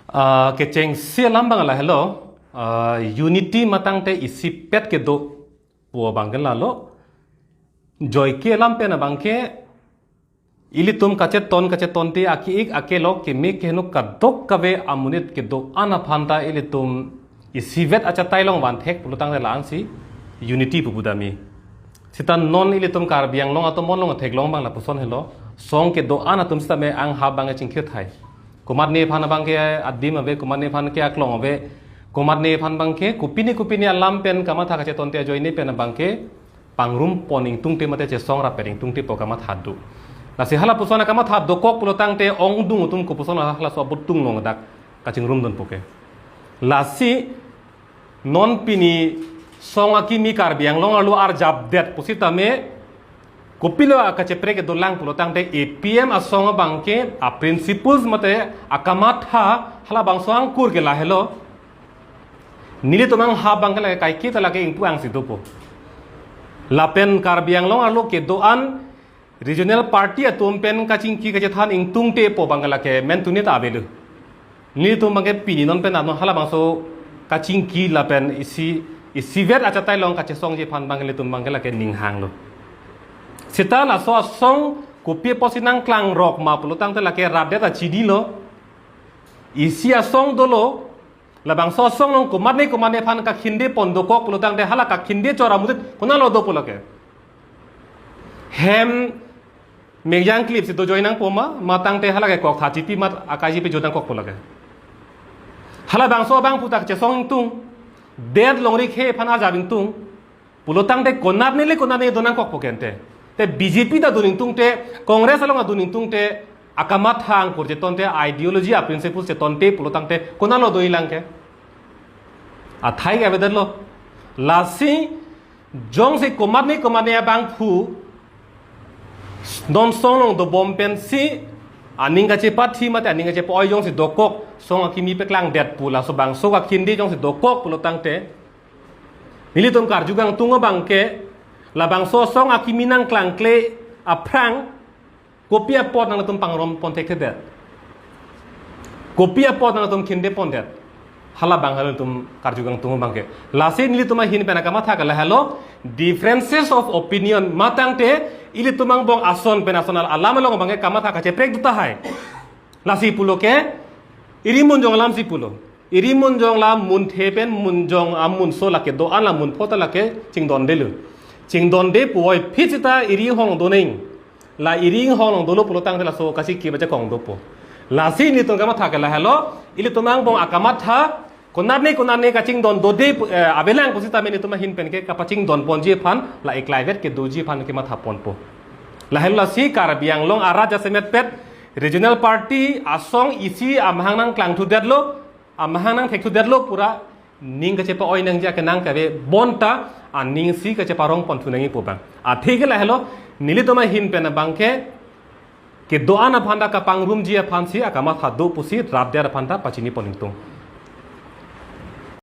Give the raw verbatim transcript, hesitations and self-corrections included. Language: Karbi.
Ah, kechengsi alam abang lahelo, ah, unity matangte isipet kedo pu abang ke lalo. Joike alam pen abang ke ilitum kacheton kachetonte aki-ik akelok keme keheno kadokave amonit kedo-an aphanta ilitum isivet achatai along vanthek pulotangte la-ansi unity pu budami. Sita non ilitum Karbi Anglong atum mon along theklong abang lapuson helo. Song kedo-an atum sitame anghap abang chingkir thai. Komatne aphan abang ke adim ave, komatne aphan ke aklong ave, komatne aphan abang ke kopine kopine alam pen kamatha kachetonte ajoine pen abang ke pangrumpon ingtungte mate chesong rapet ingtungte pu kamatha do. Lasi halapuson akamatha dokok pulotangte ongdung atum kopuson halaso abot tunglong dak kachingrumdunpo ke. Lasi non pini song akimi Karbi Anglong arlo arjapdet pusitame kopilo akacheprek kedolang pulotangte A P M asong abang ke a principles mate akamatha halabangso angkur ke lahelo. Nelitum anghap abang ke lake kaike ta lake ingpu angsi dopo. Lapen Karbi Anglong arlo kedo-an regional party atum pen kachingki kachethan ingtungte pu abang ke lake mentuni ta avelo. Nelitum abang ke pini non pen ano halabangso kachingki lapen isi isivet achatai along kachesongji aphan abang ke ilitum abang ke lake ninghanglo. Sita laso asong kopi apotsi nangklangrok ma pulotangte lake rapdet achidilo. Isi asong dolo, labangso asong along komatne komatne aphan kakhinde pon dokok pulotangte hala kakhinde chora mudit konatlo dopo lake. Hem mejang klipsi dojoi nangpo ma, matangte hala ke kok tha chipi mat akai chipi jo nangkokpo lake. Halabangso abang putak chesong ingtung, det longri khe aphan ajap ingtung, pulotangte konatne le konatne do nangkokpo kente. Te B J P ta dun ingtungte, Congress along adun ingtungte, akamatha angkur chetonte, ideology a principles chetonte pulotangte konatlo doilang ke. Athai ke avedetlo. Lasi jongsi komatne komatne abangphu non song along dobom pensi aning kachepathi mate aning kachepa-oi jongsi dokok, song akimi paklangdet pu laso bangso kakhinde jongsi dokok pulotangte nelitum karju kangtung abang ke labangso song akimi nangklangkle aphrang kopi apot nangtum pangrum pon thekthedet? Kopi apot nangtum khinde pondet? Halabang halatum karju kangtung abang ke. Lasi nelitum ahin pen akamatha ke lahelo, differences of opinion matangte ilitum angbong ason pen ason alam along abang ke kamatha kacheprek do tahai. Lasi pulo ke, iri munjong alamsi pulo. Iri munjong la munthe pen munjong amunso lake do-an la munpho ta lake chingdondelo. Chingdonde puvoiphit sita iri inghong do neng. La iri inghong along dolo pulotangte laso kachingki bacha kong dopo. Lasi nelitum kamatha ke lahelo, ilitum angbong akamatha, konatne konatne kachingdon dode pu, eh, avelang pusitame nelitum ahin pen ke kapachingdon ponji aphan, la eklaivet kedoji aphan kematha ponpo. Lahelo lasi Karbi Anglong arat jasemet pet regional party asong isi amahang nangklangthudetlo, amahang nangthekthudetlo pura ning kachepa-oi nangji akenang kave bonta aning si kacheparong ponthu nangji pu abang. Athe ke lahelo nelitum ahin pen abang ke kedo-an aphanta kapangrumji aphansi akamatha do pusi rapdet aphanta pachini pon ingtung.